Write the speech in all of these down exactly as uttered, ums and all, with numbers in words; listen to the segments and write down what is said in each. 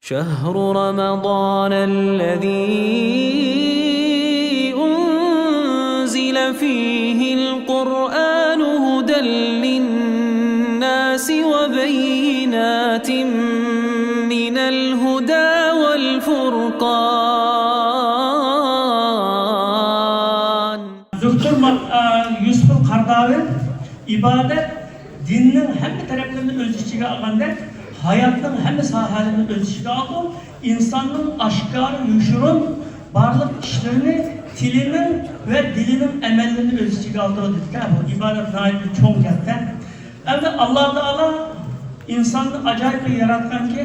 شهر رمضان الذي أنزل فيه القرآن هدى للناس وبينات من الهدى والفرقان. دوكتور ما-، ئا، يۈسۈپۇل قاراداۋى ئىبادەت دىننىڭ ھەممە تەرەپلىرىنى ئۆز ئىچىگە ئالغاندەك، ھاياتنىڭ ھەممە ساھەلىرىنى ئۆز ئىچىگە ئالىدۇ. ئىنساننىڭ ئاشكارا، يوشۇرۇن بارلىق ئىشلىرىنى، تىلىنىڭ ۋە دىلىنىڭ ئەمەللىرىنى ئۆز ئىچىگە ئالىدۇ دېدىكەن. بۇ ئىبادەت ناھايىتى چوڭ گەپتە. ئەمدى ئاللا تائالا ئىنساننى ئاجايىپ قىلىپ ياراتقانكى،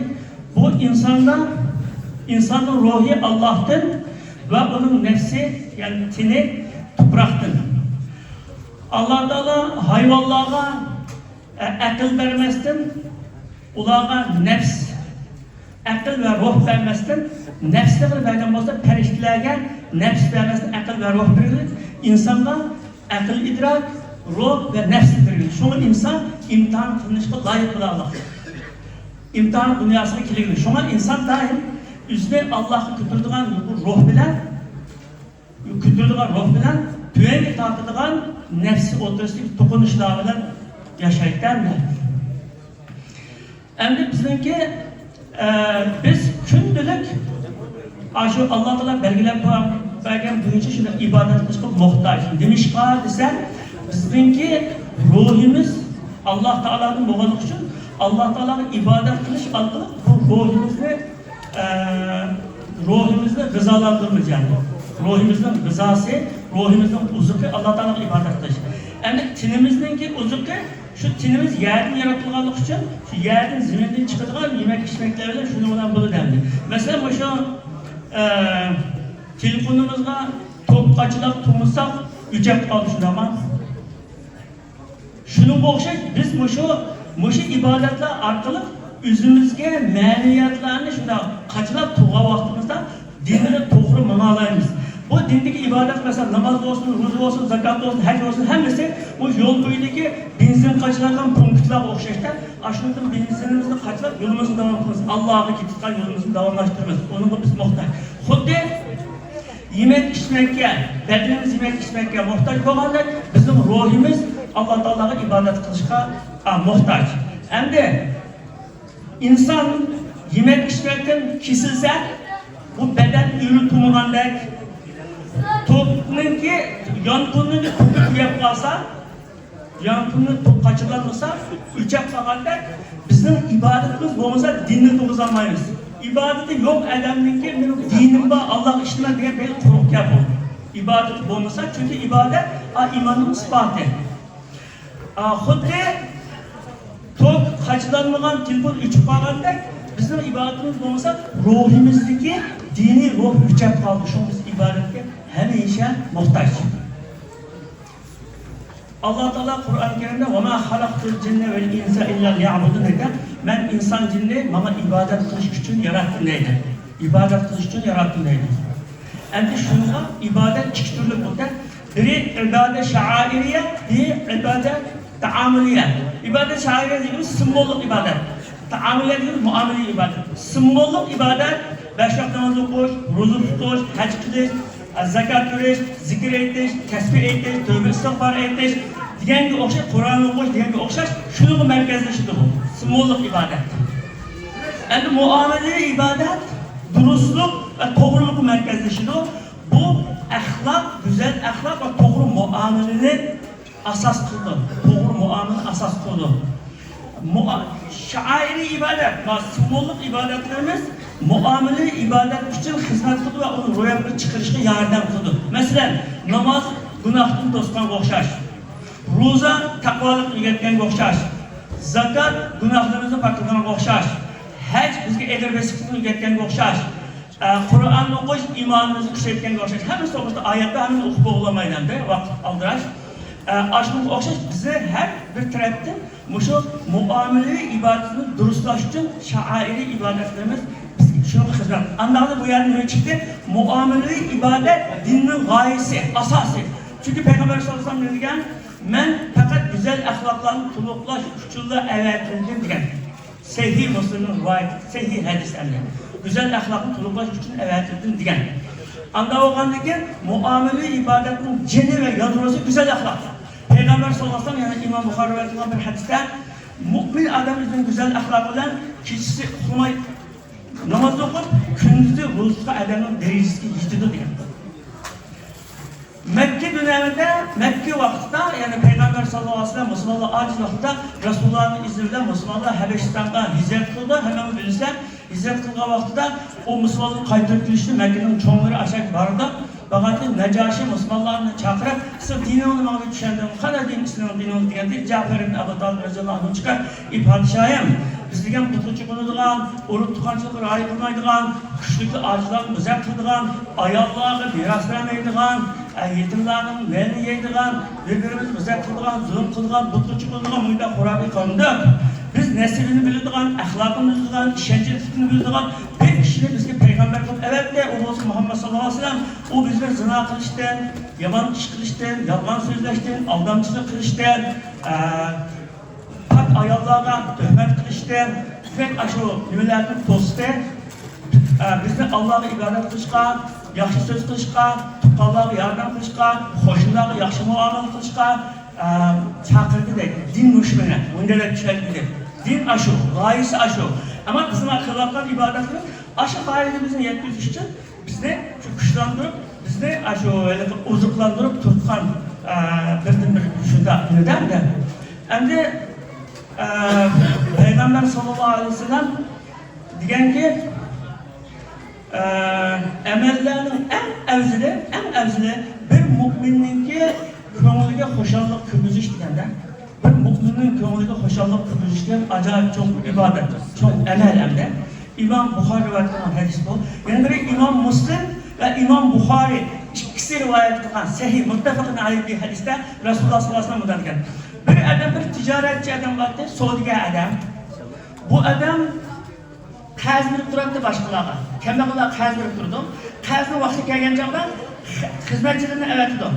بۇ ئىنساندا، ئىنساننىڭ روھى ئاللاھتىن ۋە ئۇنىڭ نەپسى، يەنى تېنى تۇپراقتىن. ئاللا تائالا ھايۋانلارغا ئە-، ئەقىل بەرمەستىن، ئۇلارغا نەپس، ئەقىل ۋە روھ بەرمەستىن، نەپسنى بەرگەن بولسا، پەرىشتىلەرگە نەپس بەرمەستىن، ئەقىل ۋە روھ بېرىلدى. ئىنسانغا ئەقىل، ئىدراك، روھ ۋە نەپس بېرىلدى. شۇڭا ئىنسان ئىمتىھان قىلىنىشقا لايىق بولالىغان. ئىمتىھان دۇنياسىغا كېلىدۇ. شۇڭا ئىنسان دائىم ئۆزىنى ئاللاھقا كۆتۈرىدىغان بۇ روھ بىلەن كۆتۈرىدىغان روھ بىلەن تۆۋەنگە تارتىدىغان نەپسى ئوتتۇرىسىدىكى توقۇنۇشلار بىلەن ياشايدىكەن. ئەمدى بىزنىڭكى، ئە، بىز كۈندىلىك ئاشۇ ئاللا تائالا بەلگىلەپ بەرگەن بويىچە شۇنداق ئىبادەت قىلىشقا موھتاج. نېمىشقا دېسە، بىزنىڭكى روھىمىز ئاللا تائالادىن بولغانلىقى ئۈچۈن، ئاللا تائالاغا ئىبادەت قىلىش ئارقىلىق بۇ روھىمىزنى ئە، روھىمىزنى غىزالاندۇرىمىز، يەنى روھىمىزنىڭ غىزاسى، روھىمىزنىڭ ئوزۇقى ئاللا تائالاغا ئىبادەت قىلىش. ئەمدى تېنىمىزنىڭكى ئوزۇقى، شۇ تېنىمىز يەردىن ياراتىلغانلىقى ئۈچۈن، شۇ يەردىن، زېمىندىن چىقىدىغان يېمەك ئىچمەكلەر بىلەن شۇنىڭ بىلەن بولىدۇ ئەمدى. مەسىلەن، مۇشۇ، ئە، تېلېفونىمىزغا توك قاچىلاپ تۇرمىساق، ئۆچۈپ قالىدۇ، شۇنداقمۇ؟ شۇنىڭغا ئوخشاش، بىز مۇشۇ، مۇشۇ ئىبادەتلەر ئارقىلىق ئۆزىمىزگە مەنىۋىيەتلەرنى شۇنداق قاچىلاپ تۇرغان ۋاقتىمىزدا دىننى توغرا ماڭالايمىز. بۇ دىندىكى ئىبادەت، مەسىلەن، ناماز بولسۇن، روزا بولسۇن، زاكات بولسۇن، ھەج بولسۇن، ھەممىسى مۇشۇ يول بويىدىكى بېنزىن قاچىلايدىغان پونكىتلارغا ئوخشاشتا، ئاشۇندىن بېنزىنىمىزنى قاچىلاپ يولىمىزنى داۋام قىلىمىز. ئاللاغا كېتىدىغان يولىمىزنى داۋاملاشتۇرىمىز. ئۇنىڭغا بىز موھتاج. خۇددى يېمەك ئىچمەككە، بەدىنىمىز يېمەك ئىچمەككە موھتاج بولغاندەك، بىزنىڭ روھىمىز ئاللا تائالاغا ئىبادەت قىلىشقا، ئا، موھتاج. ئەمدى ئىنسان يېمەك ئىچمەكتىن كېسىلسە، بۇ بەدەن ئۆرە تۇرمىغاندەك، توكنىڭكى يانفوننىڭكى توكى تۈگەپ قالسا، يانفوننى توك قاچىلانمىسا، ئۆچۈپ قالغاندەك، بىزنىڭ ئىبادىتىمىز بولمىسا، دىننى تۇرغۇزالمايمىز. ئىبادىتى يوق ئادەمنىڭكى، مېنىڭ دىنىم بار، ئاللاغا ئىشىنىمەن دېگەن بەك قۇرۇق گەپ ئۇ. ئىبادىتى بولمىسا، چۈنكى ئىبادەت، ئا، ئىماننىڭ ئىسپاتى. ئا، خۇددى توك قاچىلانمىغان، تېلېفون ئۆچۈپ قالغاندەك، بىزنىڭ ئىبادىتىمىز بولمىسا، روھىمىزدىكى دىنىي روھ ئۆچۈپ قالىدۇ. شۇڭا بىز ئىبادەتكە ھەمىشە موھتاج. ئاللا تائالا قۇرئان كەرىمدە، «ۋەما خەلەقتۇل جىننە ۋەل ئىنسە ئىللا لىيەبۇدۇن» دېگەن، مەن ئىنسان جىننى ماڭا ئىبادەت قىلىش ئۈچۈن ياراتتىم دەيدۇ. ئىبادەت قىلىش ئۈچۈن ياراتتىم دەيدۇ. ئەمدى شۇنىڭغا ئىبادەت ئىككى تۈرلۈك بولىدۇ. بىرى ئىبادە شائىرىيە، بىرى ئىبادە تائامۇلىيە. ئىبادە شائىرىيە دېگىنىمىز سىمۋوللۇق ئىبادەت. تائامۇلىيە دېگىنىمىز مۇئامىلىۋى ئىبادەت. سىمۋوللۇق ئىبادەت، بەش ۋاق ناماز ئوقۇش، روزا تۇتۇش، ھەج قىلىش، زاكات بېرىش، زىكىر ئېيتىش، تەسبىھ ئېيتىش، تەۋبە ئىستىغپار ئېيتىش دېگەنگە ئوخشاش، قۇرئان ئوقۇش دېگەنگە ئوخشاش، شۇنىڭغا مەركەزلىشىدۇ بۇ سىمۋوللۇق ئىبادەت. ئەمدى مۇئامىلىۋى ئىبادەت دۇرۇسلۇق ۋە توغرىلىققا مەركەزلىشىدۇ. بۇ ئەخلاق، گۈزەل ئەخلاق ۋە توغرا مۇئامىلىنى ئاساس قىلىدۇ. توغرا مۇئامىلىنى ئاساس قىلىدۇ. مۇئا-، شائىرىي ئىبادەت ۋە سىمۋوللۇق ئىبادەتلىرىمىز مۇئامىلىۋى ئىبادەت ئۈچۈن خىزمەت قىلىدۇ ۋە ئۇنى روياپقا چىقىرىشقا ياردەم قىلىدۇ. مەسىلەن، ناماز گۇناھتىن توسقانغا ئوخشاش، روزا تەقۋالىقنى ئۆگەتكەنگە ئوخشاش، زاكات گۇناھلىرىمىزنى پاكلىغانغا ئوخشاش، ھەج بىزگە ئېغىر ۋەزىپىنى ئۆگەتكەنگە ئوخشاش، ئە، قۇرئان ئوقۇش ئىمانىمىزنى كۈچەيتكەنگە ئوخشاش. ھەممىسى توغرىسىدا ئايەتلەر، ھەممىنى ئوقۇپ بولغىلىمايدۇ ئەمدى، ۋاقىت ئالدىراش. ئە، ئاشۇنىڭغا ئوخشاش بىزنى ھەر بىر تەرەپتىن مۇشۇ مۇئامىلىۋى ئىبادىتىنى دۇرۇسلاش ئۈچۈن شائىرىي ئىبادەتلىرىمىز بىزگە شۇنىڭغا خىزمەت. ئانداقتا بۇ يەردىن نېمە چىقتى؟ مۇئامىلىۋى ئىبادەت دىننىڭ غايىسى، ئاساسى. چۈنكى پەيغەمبەر سەللەللاھۇ ئەلەيھى ۋەسەللەم نېمە دېگەن؟ «مەن پەقەت گۈزەل ئەخلاقلارنى تولۇقلاش ئۈچۈنلا ئەۋەتىلدىم» دېگەن. سەھىھ مۇسلىمنىڭ رىۋايىتى، سەھىھ ھەدىس ئەمدى. گۈزەل ئەخلاقنى تولۇقلاش ئۈچۈن ئەۋەتىلدىم دېگەن. ئاندا بولغاندىن كېيىن مۇئامىلىۋى ئىبادەتنىڭ جېنى ۋە يادروسى گۈزەل ئەخلاق. پەيغەمبەر ساللاللاھۇ ئەلەيھى ۋەسەللەم، يەنى ئىمام بۇخارى رىۋايەت قىلغان بىر ھەدىستە، مۇئمىن ئادەم ئۆزىنىڭ گۈزەل ئەخلاقى بىلەن كېچىسى ئۇخلىماي ناماز ئوقۇپ، كۈندۈزى روزا تۇتقان ئادەمنىڭ دەرىجىسىگە يېتىدۇ دېگەن. مەككە دۆۋرىدە، مەككە ۋاقتىدا، يەنى پەيغەمبەر ساللاللاھۇ ئەلەيھى ۋەسەللەم مۇسۇلمانلار ئاجىز ۋاقتىدا رەسۇلۇللانىڭ ئىزنى بىلەن مۇسۇلمانلار ھەبەشىستانغا ھىجرەت قىلىدۇ. ھەممىڭلار بىلىسىلەر، ھىجرەت قىلغان ۋاقتىدا ئۇ مۇسۇلمانلار قايتۇرۇپ كېلىشتى. مەككىنىڭ چوڭلىرى ئاشاق بارىدۇ. بارغاندا نەجاشى مۇسۇلمانلارنى چاقىرىپ، «سىزنىڭ دىنىڭىزنى ماڭا چۈشەندۈرۈڭ، قانداق دىن ئىسلام دىنىڭىز؟» دېگەندە، جەفەر ئىبن ئەبۇ تالىپ رەزىياللاھۇ ئەنھۇ چىقىپ، «ئى پادىشاھىم، بىز دېگەن پۇتقا چوقۇنىدىغان، ئۇرۇق تۇغقانچىلىققا رىئايە قىلمايدىغان، كۈچلۈككە ئاجىزلارنى بۇزەك قىلىدىغان، ئاياللارغا مىراس بەرمەيدىغان، ئە، يېتىملارنىڭ مېلىنى يەيدىغان، بىر-بىرىمىزنى بۇزەك قىلىدىغان، زۇلۇم قىلىدىغان، بۇتقا چوقۇنىدىغان مۇنداق خۇراپىي قومدۇق. بىز نەسىبىنى بىلىدىغان، ئەخلاقىنى بىلىدىغان، ئىشەنچىنى بىلىدىغان بىر كىشىنى بىزگە پەيغەمبەر قىلىپ ئەۋەتتى، ئۇ بولسا مۇھەممەد ساللاللاھۇ ئەلەيھى ۋەسەللەم.» ئۇ بىزنى زىنا قىلىشتىن، يامان ئىش قىلىشتىن، يالغان سۆزلەشتىن، ئالدامچىلىق قىلىشتىن، ئە، پاك ئاياللارغا تۆھمەت قىلىشتىن، دېمەك، ئاشۇ نېمىلەردىن توستى. ئە، بىزنى ئاللاغا ئىبادەت قىلىشقا، ياخشى سۆز قىلىشقا، تۇغقانلارغا ياردەم قىلىشقا، قوشنىلارغا ياخشى مۇئامىلە قىلىشقا، ئە، چاقىردى دەيدۇ. دىن مۇشۇ مانا، مۇنداق دەپ چۈشەندۈردى. دىن ئاشۇ، غايىسى ئاشۇ. ئەمما بىزنىڭ قىلىۋاتقان ئىبادەتلىرىمىز ئاشۇ غايىگە بىزنى يەتكۈزۈش ئۈچۈن بىزنى شۇ كۈچلەندۈرۈپ، بىزنى ئاشۇ ھېلىقى ئوزۇقلاندۇرۇپ تۇرغان، ئە، بىردىنبىر شۇنداق نېمىدە ئەمدى. ئەمدى، ئە، پەيغەمبەر ساللاللاھۇ ئەلەيھى ۋەسەللەم دېگەنكى، ئە، ئەمەللەرنىڭ ئەڭ ئەۋزىلى، ئەڭ ئەۋزىلى بىر مۇئمىننىڭكى كۆڭلىگە خۇشاللىق كىرگۈزۈش دېگەندە. بىر مۇئمىننىڭ كۆڭلىگە خۇشاللىق كىرگۈزۈش دېگەن ئاجايىپ چوڭ ئىبادەت، چوڭ ئەمەل ئەمدى. ئىمام بۇخارى رىۋايەت قىلغان ھەدىس بۇ. يەنە بىرى ئىمام مۇسلىم ۋە ئىمام بۇخارى ئىككىسى رىۋايەت قىلغان سەھىھ، مۇتتەپەقۇن ئەلەيھى ھەدىستە رەسۇلۇللاھ ساللاللاھۇ ئەلەيھى ۋەسەللەم مۇنداق دېگەن: بىر ئادەم، بىر تىجارەتچى ئادەم بارتى، سودىگەر ئادەم. بۇ ئادەم قەرز بېرىپ تۇراتتى باشقىلارغا. كەمبەغەللەر قەرز بېرىپ تۇرىدۇ. قەرزنىڭ ۋاقتى كەلگەن چاغدا خىز-، خىزمەتچىلىرىنى ئەۋەتىدۇ.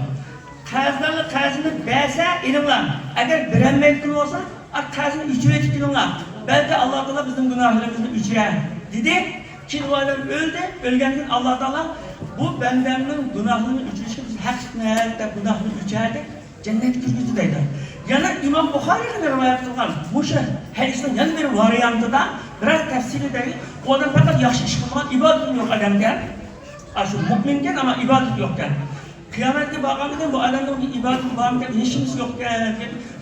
«قەرزدارلار قەرزىنى بەرسە ئېلىڭلار. ئەگەر بېرەلمەيدىغان بولسا، ئا، قەرزنى ئۆچۈرۈۋېتىپ كېلىڭلار. بەلكى ئاللا تائالا بىزنىڭ گۇناھلىرىمىزنى ئۆچۈرەر» دېدى. كېيىن ئۇ ئادەم ئۆلدى. ئۆلگەندىن كېيىن ئاللا تائالا بۇ بەندەمنىڭ گۇناھلىرىنى ئۆچۈرۈشكە بىز ھەقلىقمىز دەپ گۇناھلىرىنى ئۆچۈردى. جەننەتكە كىرگۈزدى دەيدۇ. يەنە ئىمام بۇخارىي رىۋايەت قىلغان مۇشۇ ھەدىسنىڭ يەنە بىر ۋارىيانتىدا بىراز تەپسىلىي دەيدۇ. ئۇ ئادەم پەقەت ياخشى ئىش قىلمىغان، ئىبادىتى يوق ئادەمكەن. ئاشۇ مۇئمىنكەن، ئەمما ئىبادىتى يوقكەن. قىيامەتكە بارغاندىكىن بۇ ئادەمنىڭ بىر ئىبادىتى بارمىكەن، ھېچ نېمىسى يوقكەن،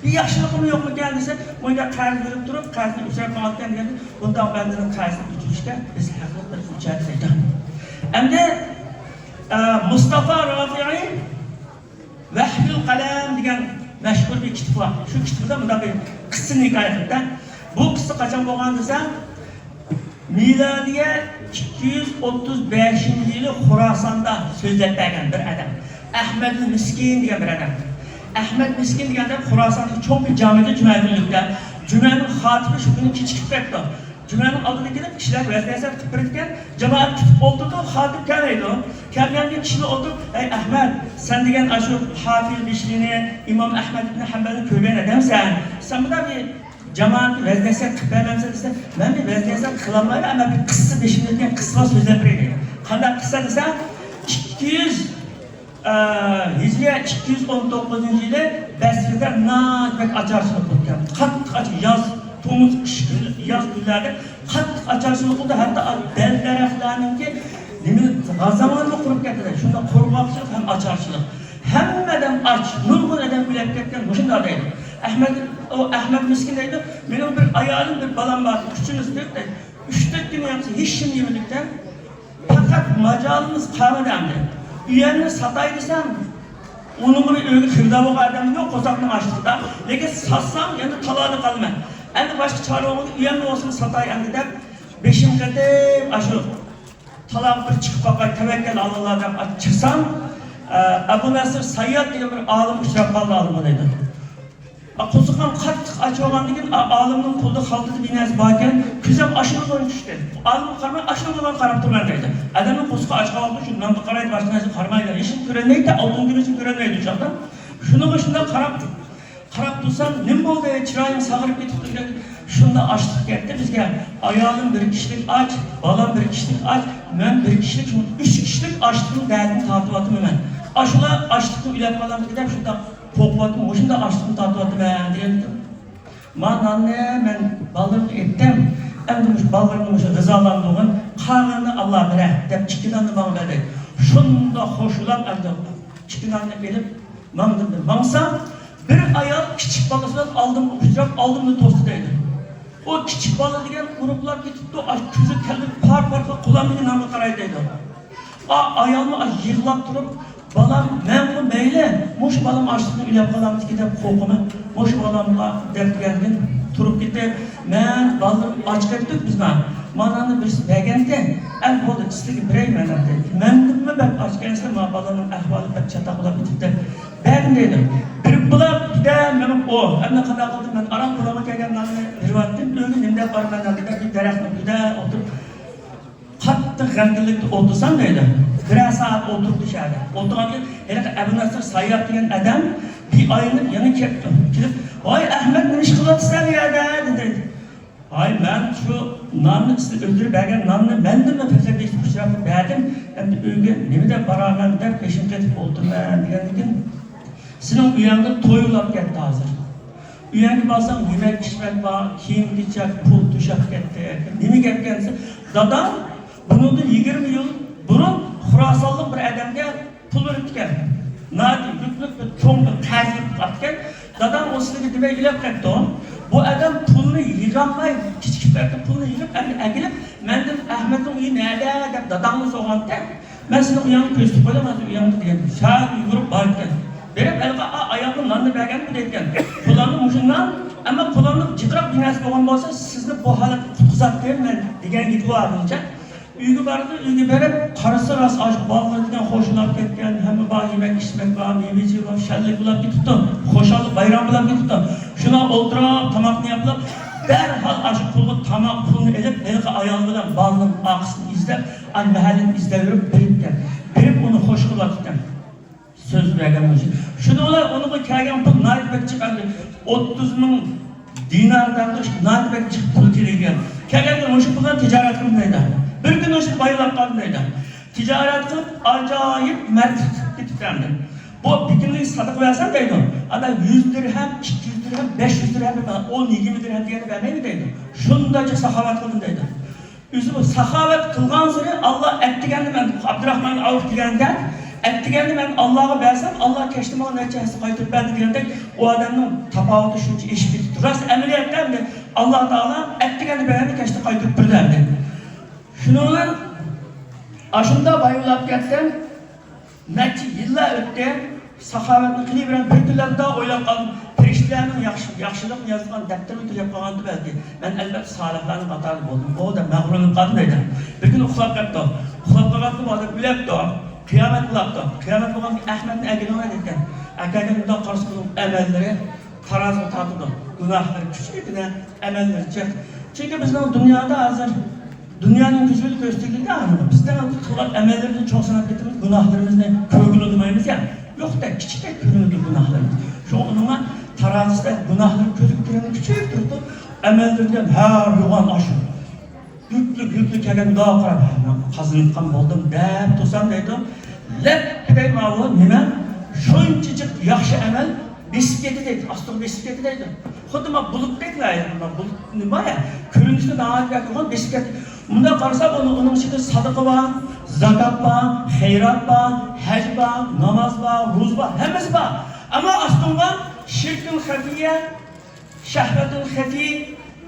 بىر ياخشىلىقىمۇ يوقمىكەن دېسە، مۇنداق قەرز بېرىپ تۇرۇپ، قەرزنى ئۆچۈرۈپ ماڭىدىكەن دېگەن، بۇنداق بەندىنىڭ قەرزىنى ئۆچۈرۈشكە بىز ھەقلىق دەپ ئۆچەردى دەيدۇ. ئەمدى، ئە، مۇستافا رافىئى ۋەھيۇل قەلەم دېگەن مەشھۇر بىر كىتاب بار. شۇ كىتابىدا مۇنداق بىر قىسسىنى ھېكايە قىلىپتۇ. بۇ قىسسا قاچان بولغان دېسە، مىلادىيە ئىككى يۈز ئوتتۇز بەشىنچى يىلى خوراساندا سۆزلەپ بەرگەن بىر ئادەم. ئەھمەد مىسكىن دېگەن بىر ئادەم. ئەھمەد مىسكىن دېگەن ئادەم خوراساندا چوڭ بىر جامىدا جۈمە كۈنلۈكتە. جۈمەنىڭ خاتىپى شۇ كۈنى كېچىكىپ كەپتۇ. جۈمەنىڭ ئالدىدا كېلىپ، كىشىلەر ۋەز-نەسىھەت قىلىپ بېرىدىكەن، جامائەت كۈتۈپ ئولتۇرىدۇ، خاتىپ كەلمەيدۇ. كەلگەندىن كېيىن كىشىلەر ئولتۇرۇپ، «ئەي ئەھمەد، سەن دېگەن ئاشۇ ھافىز بېشىنى، ئىمام ئەھمەد ئىبنى ھەمبەلنى كۆرگەن ئادەمسەن. سەن مۇنداق بىر جامائەتكە ۋەز-نەسىھەت قىلىپ بەرمەمسەن؟» دېسە، «مەن بىر ۋەز-نەسىھەت قىلالمايمەن، ئەمما بىر قىسسا بېشىمدىن ئۆتكەن قىسسا سۆزلەپ بېرەي» دەيدۇ. قانداق قىسسا دېسە، ئىككى يۈز ئە، ھىجرىيە ئىككى يۈز ئون توققۇزىنچى يىلى بەسرىدە ناھايىتى بەك ئاچارچىلىق بولۇپتۇ. قاتتىق ئاچ-، ياز، تومۇز، قىش كۈن-، ياز كۈنلەردە قاتتىق ئاچارچىلىق بولدى. ھەتتا دەل-دەرەخلەرنىڭكى نېمە، غازاڭلىرىمۇ قۇرۇپ كەتتى. شۇنداق قۇرغاقچىلىق ھەم ئاچارچىلىق. ھەممە ئادەم ئاچ، نۇرغۇن ئادەم ئۆلۈپ كەتكەن، مۇشۇنداق دەيدۇ. ئەھمەد، ئۇ ئەھمەد مىسكىن دەيدۇ، مېنىڭ بىر ئايالىم، بىر بالام بار، ئۈچىمىز تۆت دەيدۇ. ئۈچ-تۆت كۈن ياقسى ھېچ نېمە يېمىدۇق-تە. پەقەت ماجالىمىز قالمىدى ئەمدى. ئۆيەمنى ساتاي دېسەم، ئۇنىڭغا ئۆيگە خېرىدار بولغان ئادەم يوق، قورساقنىڭ ئاچلىقىدا. لېكىن ساتسام، يەنە تالادا قالىمەن. ئەمدى باشقا چارە يوق، ئۆيەمنى بولسىمۇ ساتاي ئەمدى دەپ، بېشىم قېتىپ، ئاشۇ تالاغا بىر چىقىپ باقاي، تەۋەككەل ئالاللا دەپ چىقسام، ئە، ئەبۇ نەسىر سەيياد دېگەن بىر ئالىم ئۇچراپ قالدى، ئالىمغا دەيدۇ. قورسىقىم قاتتىق ئاچ بولغاندىن كېيىن، ئا-، ئالىمنىڭ قولىدا خالتىدا بىر نەرسە بار ئىكەن، كۆزۈم ئاشۇنىڭغا تۈشتى. ئالىمغا قارىماي، ئاشۇنىڭغا قاراپ تۇرىمەن دەيدۇ. ئادەمنىڭ قورسىقى ئاچ قالغاندا شۇ نانغا قارايدۇ، باشقا نەرسىگە قارىمايدۇ. ھېچنېمە كۆرەلمەيدۇ، ئالتۇن كۈمۈشنى كۆرەلمەيدۇ ئۇ چاغدا. شۇنىڭغا شۇنداق قاراپ، قاراپ تۇرسام، نېمە بولدى؟ چىرايىڭ ساغىرىپ كېتىپتۇ دېگەن. شۇنداق ئاچلىق كەتتى بىزگە. ئايالىم بىر كىشىلىك ئاچ، بالام بىر كىشىلىك ئاچ، مەن بىر كىشىلىك، شۇ ئۈچ كىشىلىك ئاچلىقنىڭ دەردىنى تارتىۋاتىمەن مەن. ئاشۇلار ئاچلىقتىن ئۆلۈپ قالامدىكىن دەپ شۇنداق قورقۇۋاتىمەن، مۇشۇنداق ئاچلىقنى تارتىۋاتىمەن دېگەن. ما ناننى مەن بالىلىرىمغا ئېيتتىم، ئەمدى مۇشۇ بالىلىرىمنى مۇشۇ غىزالاندۇرغىن، قالغىنىنى ئاللا بېرە دەپ ئىككى ناننى ماڭا بەردى. شۇنداق خوشلاپ ئەمدى ئىككى ناننى ئېلىپ ماڭدىم. ماڭسام، بىر ئايال كىچىك بالىسى بىلەن ئالدىمغا ئۇچراپ، ئالدىمنى توستى دەيدۇ. ئۇ كىچىك بالا دېگەن ئۇرۇقلاپ كېتىپتۇ، ئاش كۆزى كەلدى، پار-پار قىلىپ قولۇمدىكى نانغا قاراي دەيدۇ. ئا، ئايالمۇ ئاش يىغلاپ تۇرۇپ، بالام، مەنمۇ مەيلى، مۇشۇ بالام ئاچلىقتىن ئۆلۈپ قالامدىكىن دەپ قورقىمەن، مۇشۇ بالامغا دەپ دېگەندىن تۇرۇپ كېتىپ، مەن بالىلىرىم ئاچ كەتتۇق بىزمۇ. مانانى بىرسى بەرگەنتى، ئەل بولدى، سىزگە بېرەي مەن دەپ. مەندىنمۇ بەك ئاچ ئىكەنسىز، ما بالىنىڭ ئەھۋالى بەك چاتاق بولاپ كېتىپتۇ. بەرگىن دەيدۇ. بېرىپ بولاپ، بىردەم مېڭىپ ئۇ، ئەمدى قانداق قىلدىم، مەن ئاران قولۇمغا كەلگەن ناننى بېرىۋەتتىم. ئۆيگە نېمە دەپ بارىمەن دەيدۇ، بىر دەرەخنىڭ تۈۋىدە ئولتۇرۇپ، قاتتىق غەمكىنلىكتە ئولتۇرسام دەيدۇ. بىرەر سائەت ئولتۇردى شۇ يەردە. ئولتۇرغاندىن كېيىن ھېلىقى ئەبۇ نەسىر ساياھ دېگەن ئادەم بىر ئايلىنىپ يەنە كەپتۇ. كېلىپ، ۋاي ئەھمەت، نېمە ئىش قىلىۋاتىسەن بۇ يەردە؟ دېدى. ۋاي، مەن شۇ ناننى، سىز ئۆزلىرى بەرگەن ناننى مەندىنمۇ پەسەت ئىشلەپ بەردىم. ئەمدى ئۆيگە نېمە دەپ بارارمەن دەپ بېشىم قېتىپ ئولتۇرىمەن دېگەندىن كېيىن، سېنىڭ ئۆيۈڭدە توي ئۇلاپ كەتتى ھازىر. ئۆيۈڭگە بارساڭ يېمەك ئىچمەك بار، كىيىم كېچەك، پۇل توشاپ كەتتى. نېمە گەپكەن دېسە، داداڭ بۇنىڭدىن يىگىرمە يىل بۇرۇن خۇراسانلىق بىر ئادەمگە پۇل بېرىپتىكەن. ناھايىتى يۈكلۈك بىر چوڭ بىر قەرز يېپىپ قاپتىكەن. دادام ئۇ سىلىگە دېمەي ئۆلۈپ قاپتۇ. بۇ ئادەم پۇلنى يىغالماي، كېچىكىپ كەتتى، پۇلنى يىغىپ، ئەمدى ئەكېلىپ، مەندىن ئەھمەتنىڭ ئۆيى نەدە دەپ دادامنى سورىغانتى. مەن سېنىڭ ئۆيۈڭنى كۆرسىتىپ قوياي، ھازىر ئۆيۈڭدە دېگەن. شۇ يۈگۈرۈپ بارىدىكەن. بېرىپ ھېلىقى ئا-، ئايالغا ناننى بەرگەندە بۇ دەيدىكەن. پۇلاننى مۇشۇنداق، ئەمما پۇلاننىڭ جىقراق بىناسى بولغان بولسا، سىزنى بۇ ھالەتتىن قۇتقۇزاتتىم مەن دېگەن گېپى بار ئۇنىڭچە. ئۆيگە باردى، ئۆيگە بېرىپ قارىسا، راست ئاشۇ بالىلار دېگەن خوشلاپ كەتكەن، ھەممە بار، يېمەك ئىچمەك بار، مېۋە چېۋە بار، شادلىق بولاپ كېتىپتۇ، خۇشاللىق بايرام بولاپ كېتىپتۇ. شۇنداق ئولتۇرۇپ، تاماقنى يەپلا، دەرھال ئاشۇ پۇلغا تاماق پۇلنى ئېلىپ، ھېلىقى ئايال بىلەن بالىنىڭ ئارقىسىنى ئىزدەپ، ئانا مەھەللىنى ئىزدەۋېرىپ بېرىپتىكەن. بېرىپ ئۇنى خوش قىلىۋاتىدىكەن. سۆز بەرگەن بولۇشى. شۇنىڭ بىلەن ئۇنىڭغا كەلگەن پۇل ناھايىتى بەك جىق ئەمدى. ئوتتۇز مىڭ دىنار دەپ ناھايىتى بەك جىق پۇل كېلىدىكەن. كەلگەندە مۇشۇ پۇل بىلەن تىجارەت قىلدىم دەيدۇ. بىر كۈن ئۇشۇ بايلاپ قالدىم دەيدۇ. تىجارەت قىلىپ ئاجايىپ مەرتىپ كېتىپتۇ ئەمدى. بۇ بېكىنلىك سادىقا بەرسەم دەيدۇ. ئادا يۈز دىرھەم، ئىككى يۈز دىرھەم، بەش يۈز دىرھەم، ئون، يىگىرمە دىرھەم دېگەندە بەرمەيمەن دەيدۇ. شۇنداق جىق ساخاۋەت قىلدىم دەيدۇ. ئۆزى بۇ ساخاۋەت قىلغانسېرى ئاللا ئەتىگەندە مەن ئابدۇراخمان ئاۋۇف دېگەندە، ئەتىگەندە مەن ئاللاغا بەرسەم، ئاللا كەچتە ماڭا نەچچە ھەسسە قايتۇرۇپ بەردى دېگەندەك، ئۇ ئادەمنىڭ تاپاۋىتى شۇنچە ئېشىپ كېتىپتۇ. راست ئەمەلىيەتتە ئەمدى ئاللا تائالا ئەتىگەندە بەرگەننى كەچتە قايتۇرۇپ بېرىدۇ ئەمدى. شۇنىڭ بىلەن ئاشۇنداق باي بولاپ كەتتىم. نەچچە يىللار ئۆتتى، ساخاۋەتنى قىلىۋېرىپ، بىر كۈنلەردە ئويلاپ قالدىم، پەرىشتىلەرنىڭ ياخشى، ياخشىلىقنى يازغان دەپتىرىمنى تۈگەپ قالغاندا بەلكى، مەن ئەلۋەتتە سالىھلارنىڭ قاتارىدا بولدۇم، ئۇ دەپ مەغرۇرلىنىپ قالدىم دەيدۇ. بىر كۈنى ئۇخلاپ كەتتۇ. ئۇخلاپ قالغاندا بۇ ئادەم ئۆلەپتۇ. قىيامەت بولاپتۇ. قىيامەت بولغاندا ئەھمەدنى ئەكېلىڭلار دەيدىكەن. ئەكەلگەندە قارىسا ئۇنىڭ ئەمەللىرى تارازىغا تارتىدۇ. گۇناھلىرى كۈچلۈكىنە، ئەمەللىرى جىق. چۈنكى بىزنىڭ دۇنيادا ھازىر دۇنيانىڭ كۆزى بىلەن كۆرسىتىلگەن ئەمەللەر. بىز دەل قىلغان ئەمەللىرىمىزنى چوڭ ساناپ كېتىمىز، گۇناھلىرىمىزنى كۆرگىلى ئۇنىمايمىز يا. يوقتەك، كىچىكتەك كۆرۈنىدۇ گۇناھلىرىمىز. شۇڭا ئۇنىڭغا تارازىسىدا گۇناھلىرى كۆزگە كىرگەن كۈچەيىپ تۇرىدۇ. ئەمەللىرى دېگەن ھە يوغان ئاشۇ. يۈكلۈك، يۈكلۈك كەلگەن دۇئا قاراپ، ھە، مەن قازىنىۋاتقان بولدۇم دەپ تۇرسام دەيدۇ. لەپپىدەي ماۋۇ نېمە؟ شۇنچە جىق ياخشى ئەمەل بېسىپ كەتتى دەيدۇ. ئاستىغا بېسىپ كەتتى دەيدۇ. خۇددى ما بۇلۇتتەكلا، ما بۇلۇت نېمە بار يا؟ كۆرۈنۈشىدە ناھايىتى ياخشى بولغان بېسىپ كەتتى. مۇنداق قارىسا ئۇنىڭ، ئۇنىڭ ئىچىدە سادىقا بار، زاكات بار، خەيرات بار، ھەج بار، ناماز بار، روزا بار، ھەممىسى بار. ئەمما ئاستىڭغا شىركۇل خەفىيە، شەھۋەتۇل خەفىي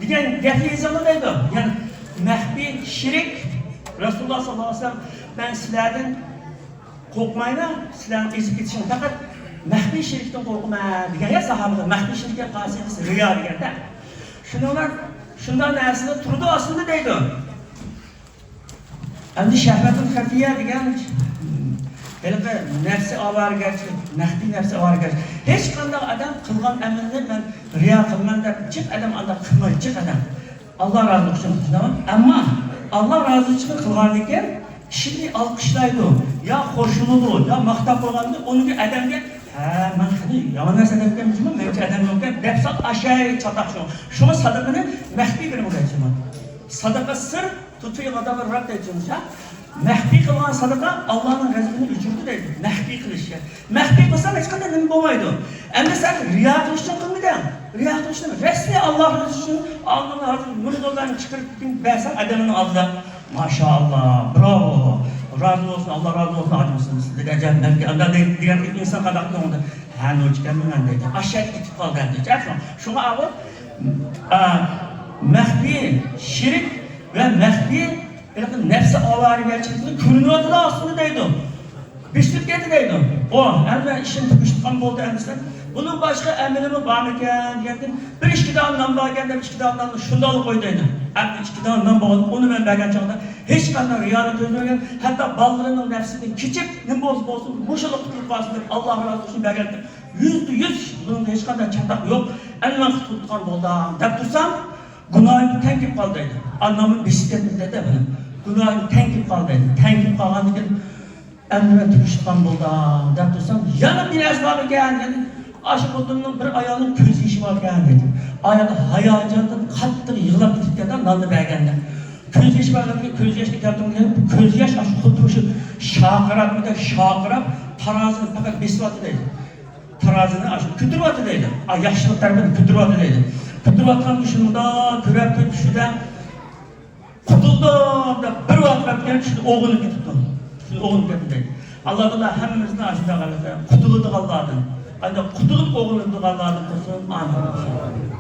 دېگەن گەپنى يېزىڭلار دەيدۇ. يەنى مەخپىي شېرىك. رەسۇلۇللا ساللاللاھۇ ئەلەيھى ۋەسەللەم، مەن سىلەردىن قورقمايمەن، سىلەرنىڭ ئېزىپ كېتىشىڭ، پەقەت مەخپىي شېرىكتىن قورقىمەن دېگەن يا ساھابىلەر. مەخپىي شېرىككە قاسىيىمىز رىيا دېگەندە. شۇنىڭلار شۇنداق نەرسىلەر تۇرىدۇ ئاستىدا دەيدۇ. ئەمدى شەھۋەتۇل خەفىيە دېگەن ھېلىقى نەپسى ئاۋارىگەرچىلىك، مەخپىي نەپسى ئاۋارىگەرچىلىك. ھېچقانداق ئادەم قىلغان ئەمىلىنى مەن رىيا قىلىمەن دەپ جىق ئادەم ئانداق قىلمايدۇ، جىق ئادەم. ئاللا رازىلىقى ئۈچۈن قىلىدۇ. ئەمما ئاللا رازىلىقى ئۈچۈن قىلغاندىن كېيىن كىشىنى ئالقىشلايدۇ، يا خوشلىنىدۇ، يا ماختاپ قويغاندىن ئۇنىڭ ئادەمگە ھە، مەن خېلى يامان نەرسە دەپكەنمىشىمەن، مەنچە ئادەم يوقكەن دەپ سال ئاشاي چاتاق شۇ. شۇڭا سادىقىنى مەخپىي بېرىڭ دەيتتىم. سادىقە سىر، تۇتفى غادابى رەب دەيتتىم شۇ. مەخپىي قىلغان سادىقە ئاللانىڭ غەزىپىنى ئۆچۈرىدۇ دەيدۇ. مەخپىي قىلىشكە. مەخپىي قىلساڭ ھېچقانداق نېمە بولمايدۇ. ئەمدى سەن رىيا قىلىشتىن قىلمىدىڭ. رىيا قىلىشتىن رەسمىي ئاللا رازى ئۈچۈن ئالدىڭدا ھازىر مىليونلارنى چىقىرىپ بەرسەڭ ئادەمنىڭ ئالدىدا. ماشائاللا، براۋو، رازى بولسۇن، ئاللا رازى بولسۇن، ھاجى مۇسلىم، سىزدىن ئەجەب مەمكىن ئەمدا دېگەن ئىنسان قانداق قىلىدۇ؟ ھە، نوچىكەنمەن مەن دەيدۇ. ئاشۇ يەردە كېتىپ قالدى ئەمدى. شۇڭا ئاۋۇ، ئا، مەخپىي شىرك ۋە مەخپىي ھېلىقى نەپسى ئاۋارىگەرچىلىكنى كۆرۈنۈۋاتىدۇ ئاستىدا دەيدۇ. بېسىلىپ كەتتى دەيدۇ. ئۇ، ھەممە ئىشىم تۈگىشىدىغان بولدى ئەمدى. بۇنىڭ باشقا ئەمىلىمۇ بارمىكەن دېگەندىن، بىر ئىككى دانە نان باركەن دەپ، ئىككى دانە ناننى شۇنداقلا قويدى دەيدۇ. ئەمدى ئىككى دانە نان بولغان، ئۇنى مەن بەرگەن چاغدا ھېچقانداق رىيانى كۆزلىمىگەن، ھەتتا بالىلىرىنىڭ نەپسىدىن كېچىپ، نېمە بولسا بولسۇن، مۇشۇلا قۇتۇلۇپ قالسۇن دەپ، ئاللا رازى بولسۇن بەرگەن. يۈزدە يۈز بۇنىڭدا ھېچقانداق چاتاق يوق. ئەمدى مەن قۇتۇلۇپ قالغان بولدۇم دەپ تۇرسام، گۇناھىم تەڭ كېلىپ قالدى دەيدۇ. ئانامنىڭ بېشى كەتمىدى دەيدۇ. گۇناھىم تەڭ كېلىپ قالدى دەيدۇ. تەڭ كېلىپ قالغاندىن كېيىن، ئەمدى مەن تۈگىشىدىغان بولدۇم دەپ تۇرسام، يەنە بىر نەرسە بارمىكەن دېدى. ئاشۇ خوتۇننىڭ بىر ئايالنىڭ كۆز يېشى باركەن دېدى. ئايالى ھاياجاندىن قاتتىق يىغلاپ كېتىپكەن ناننى بەرگەندە. كۆز يېشى باركەن، كۆز ياشنى كەلتۈرگەن، كۆز ياش ئاشۇ خوتۇن شۇ شارقىراپ، شارقىراپ تارازىنى پەقەت بېسىۋاتتى دەيدۇ. تارازىنى ئاشۇ كۆتۈرۈۋاتتى دەيدۇ. ئا، ياخشىلىق تەرىپىنى كۆتۈرۈۋاتتى دەيدۇ. كۆتۈرۈۋاتقان شۇنداق كۆرۈپ تۇرۇپ چۈشىدە قۇتۇلدۇم دەپ بىر ۋاقىت ئۆتكەن چۈشىدە ئويغىنىپ كېتىپتۇ. چۈشىدە ئويغىنىپ كەتتى دەيدۇ. ئاللا تائالا ھەممىمىزنى ئاشۇنداق قۇتۇلىدىغانلاردىن، ئانداق قۇتۇلۇپ ئويغىنىدىغانلاردىن قىلسۇن. ئامىن.